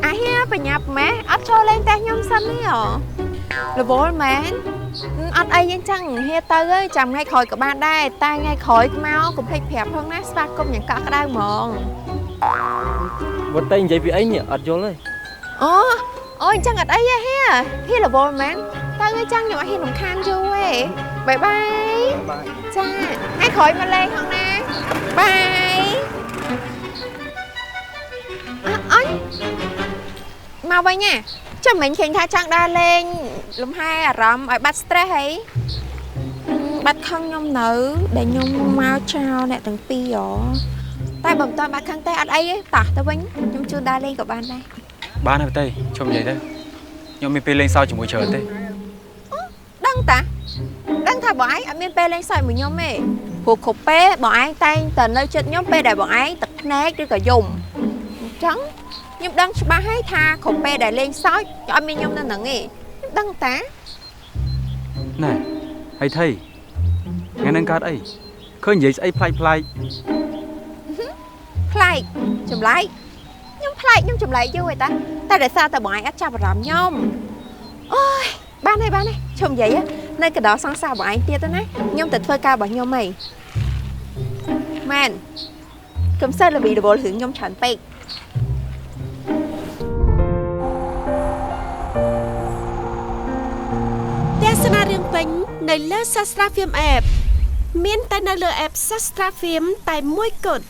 អាហៀបញ្ញាប់ម៉េះអត់ចូលលេងតែខ្ញុំសិនទេហ៎រវល់មែនអត់អីទេចឹងហៀទៅហើយចាំថ្ងៃក្រោយក៏បានដែរតែថ្ងៃក្រោយមកកុំភ្លេចប្រាប់ផងណាស្វាគមន៍យ៉ាងកក់ក្ដៅហ្មង វត្តតែនិយាយពីអីនេះអត់យល់ទេ អូអូអញ្ចឹងអត់អីទេហៀហៀរវល់មែនទៅហើយចឹងខ្ញុំអត់ហ៊ានរំខានយូរទេបាយបាយចាថ្ងៃក្រោយមកលេងផងណាបាយអញមកវិញណាចាំមិញឃើញថាចង់ដើរលេងលំហែអារម្មណ៍ឲ្យបាត់ stress ហីបាត់ខឹងខ្ញុំនៅដែលខ្ញុំមកចោលអ្នកទាំងពីរហ៎តែបើមិនតាន់បាត់ខឹងទេអត់អីទេតោះទៅវិញខ្ញុំជូនដើរលេងក៏បានដែរ បានហើយទេជុំនិយាយទៅខ្ញុំមានពេលលេងសើចជាមួយច្រើនទេ ដឹងតាដឹងថាបងឯងអត់មានពេលលេងសើចមួយខ្ញុំទេព្រោះគ្រប់ពេលបងឯងតែងតែនៅចិត្តខ្ញុំពេលដែលបងឯងទឹកភ្នែកឬក៏យំអញ្ចឹងខ្ញុំដឹងច្បាស់ហើយថាគ្រប់ពេលដែលលេងសើចអត់មានខ្ញុំនៅហ្នឹងទេខ្ញុំដឹងតា ណែហើយថៃថ្ងៃហ្នឹងកើតអីឃើញនិយាយស្អីប្លែកប្លែក ប្លែកចម្លែកខ្ញុំប្លែកខ្ញុំចម្លែកយូរហើយតាតែដោយសារតែបងឯងអត់ចាប់អារម្មណ៍ខ្ញុំអូយបានហើយបានហើយជុំនិយាយនៅកណ្ដោសង្សារបងឯងទៀតណាខ្ញុំទៅធ្វើការរបស់ខ្ញុំហីមែនកុំសូវល្វីរវល់រឿងខ្ញុំច្រើនពេក ទស្សនារឿងពេញនៅលើ Sastra Film App មានតែនៅលើ app Sastra Film តែមួយគត់